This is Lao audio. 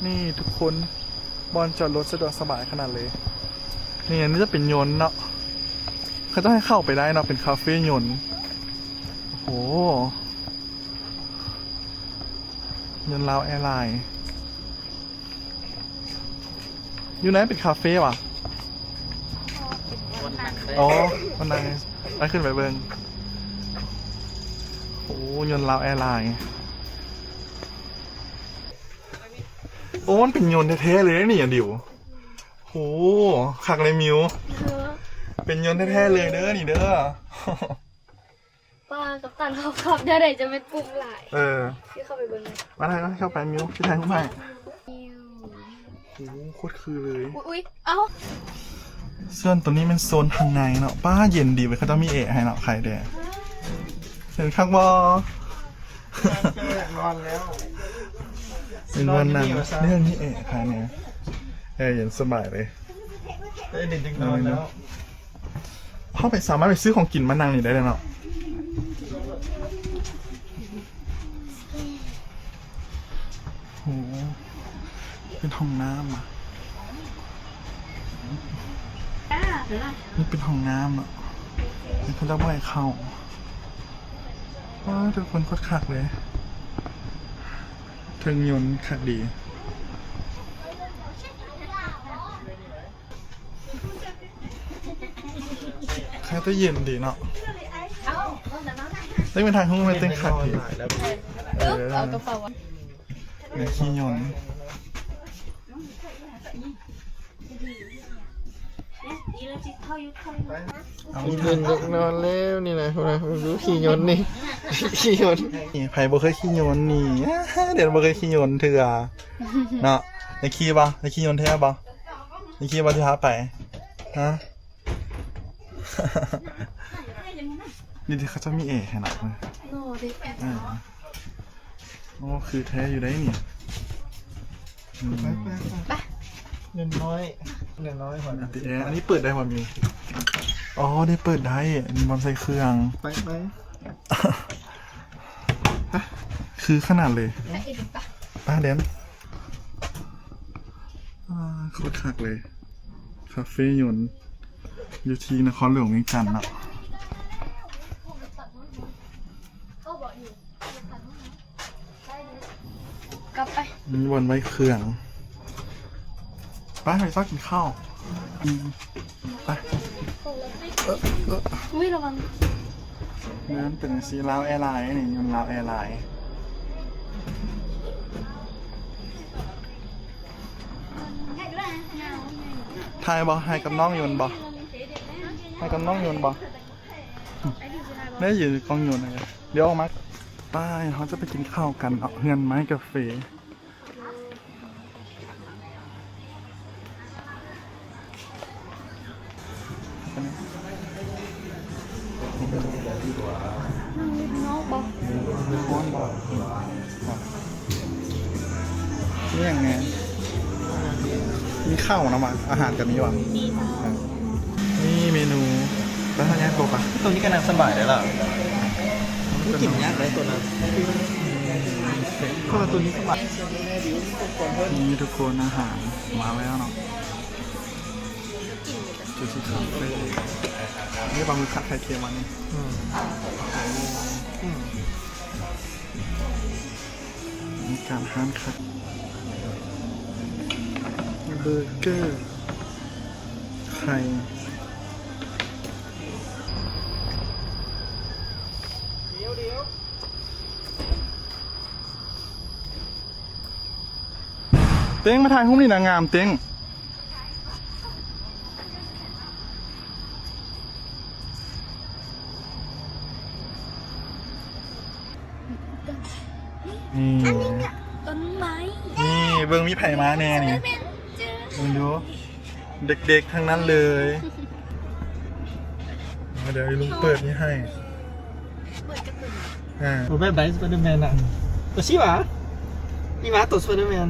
ນີ້ທຸກຄົນ ບ່ອນຈອດລົດສະດວກສະບາຍຂະໜາດເລີຍ. ນີ້ ອັນນີ້ຈະເປັນຍົນເນາະ ເຂົາເຈົ້າໃຫ້ເຂົ້າໄປໄດ້ເນາະ ເປັນຄາເຟຍົນ. ໂອ້ໂຫ ຍົນລາວແອລາຍ. ຢູ່ໃນເປັນຄາເຟຫວາ? ອໍ ມັນນັ່ງ ໄປຂຶ້ນໄປເບິ່ງ. ໂອ້ ຍົນລາວແອລາຍ. ໂອ້ ມັນເປັນຍົນແທ້ໆເລີຍນີ້ ອາດິວ. ໂອ້ ຄັກເລີຍມິວ. ເປັນຍົນແທ້ໆເລີຍເດີນີ້ເດີ. ປ້າ ກັບຕັນເຮົາຂັບແນວໃດຈະແມ່ນປຸ້ງຫຼາຍ. ເອີ ຊິເຂົ້າໄປເບິ່ງ. ມາ ຖ່າຍເຂົ້າໄປມິວ ຊິຖ່າຍຮູບໃຫ້. ໂອ້ ໂຄດຄືເລີຍ. ອຸ້ຍ ເອົ້າ ສ່ວນໂຕນີ້ແມ່ນໂຊນທາງໃນເນາະ. ປ້າ ເຢັນດີເວີຍ ເຂົາເຈົ້າມີແອໃຫ້ເນາະ ໄຄແດ່. ເຫັນຄັກບໍ່? ຢາກນອນແລ້ວ. ເປັນບ່ອນນັ່ງ ເລື່ອງມີແອໃຄແດ່. ແອເຢັນສະບາຍເລີຍ. ໄດ້ຫຼິ້ນຈັກໜ່ອຍແລ້ວ. ເຮົາໄປ ສາມາດໄປຊື້ຂອງກິນມານັ່ງນີ້ໄດ້ເລີຍເນາະ. ໂອ້ ເປັນຫ້ອງນ້ຳອະ. ນີ້ເປັນຫ້ອງນ້ຳເນາະ. ນີ້ເຂົາເຈົ້າບໍ່ໃຫ້ເຂົ້າ. ວ້າ ທຸກຄົນ ໂຄດຄັກເລີຍ. ເທິງຍົນຄັກດີ. ຄາແຕ່ເຢັນດີເນາະ. ໄດ້ມາຖ່າຍຮູບ ມາເຕັ້ງຄັກດີ. ເອີ ເອົາກະເປົາ. ແມ່ຂີ່ຍົນ. ເອົາ ມີເພິ່ນຢາກນອນແລ້ວນີ້ນະ. ພຸ້ນນະ ເບິ່ງດູຂີ່ຍົນນີ້ ຂີ່ຍົນ. ນີ້ ໃຜບໍ່ເຄີຍຂີ່ຍົນນີ້? ເດນບໍ່ເຄີຍຂີ່ຍົນເທື່ອເນາະ. ໄດ້ຂີ່ບໍ່? ໄດ້ຂີ່ຍົນແທ້ບໍ່? ໄດ້ຂີ່ບໍ່ ທີ່ພາໄປ? ຮະ? ນີ້ທີ່ເຂົາເຈົ້າມີແອໃຫ້ນະ. ໂອ້ ຄືແທ້ຢູ່ໄດ໋ນີ້. ອືມ ໄປ ໄປ ໄປ. ເງິນນ້ອຍ ເງິນນ້ອຍ. ອັນນີ້ເປີດໄດ້ບໍ່ມີ? ອໍ ໄດ້ເປີດໄດ້. ມີບ່ອນໃສ່ເຄື່ອງ. ໄປ ໄປ. ຄືຂະໜາດເລີຍ. ໄປ ເດນ. ອ່າ ໂຄດຄັກເລີຍ ຄາເຟຍົນ ຢູ່ທີ່ນະຄອນຫຼວງວຽງຈັນເນາະ. ກັບໄປ ມີບ່ອນໄວ້ເຄື່ອງ. ໄປ ໄປຊອກກິນເຂົ້າ. ອືມ ໄປ. ເອີ ເອີ ອຸ້ຍ ລະວັງ. ເຮືອນເປັນຈັ່ງຊີ້ ລາວແອລາຍນີ້ ຍົນລາວແອລາຍ. ຖ່າຍບໍ່? ຖ່າຍກັບນ້ອງຍົນບໍ່? ຖ່າຍກັບນ້ອງຍົນບໍ່? ໄດ້ຢູ່ກ້ອງຍົນ. ດຽວອອກມາ. ໄປ ເຮົາຈະໄປກິນເຂົ້າກັນເນາະ ເຮືອນໄມ້ກາເຟ. ນັ່ງຢູ່ຂ້າງນອກບໍ່? ຮ້ອນບໍ່? ມີຫຍັງແດ່? ມີເຂົ້ານຳຫວາ? ອາຫານກະມີຫວາ? ມີ. ອ່າ ນີ້ເມນູ. ໄປຫາຍ່າງໂກກະ. ໂຕນີ້ກະນັ່ງສະບາຍໄດ໋ລະ. ກິນຍາກໄດ໋ໂຕນັ້ນ. ເພາະວ່າໂຕນີ້ສະບາຍ. ນີ້ທຸກຄົນ ອາຫານມາແລ້ວເນາະ. ຈູຊິຄາເຟ. ນີ້ປາໝຶກຜັດໄຂ່ເຄັມອັນນີ້. ອືມ ອືມ. ມີການຮ້ານຄັກ ເບີເກີ ໄຂ່. ເຕັງ ມາຖ່າຍຮູບນີ້ນະ ງາມເຕັງ. ນີ້ ອັນນີ້ກະຕົ້ນໄມ້. ນີ້ ເບິ່ງມີໃຜມາແດ່ນີ້ ເບິ່ງດູ. ເດັກໆທັງນັ້ນເລີຍ. ດຽວລຸງເປີດນີ້ໃຫ້. ໂຕແບບໃດສະໄປເດີແມນນະ? ໂຕຊິຫວາ? ອີຫວາໂຕສະໄປເດີແມນ.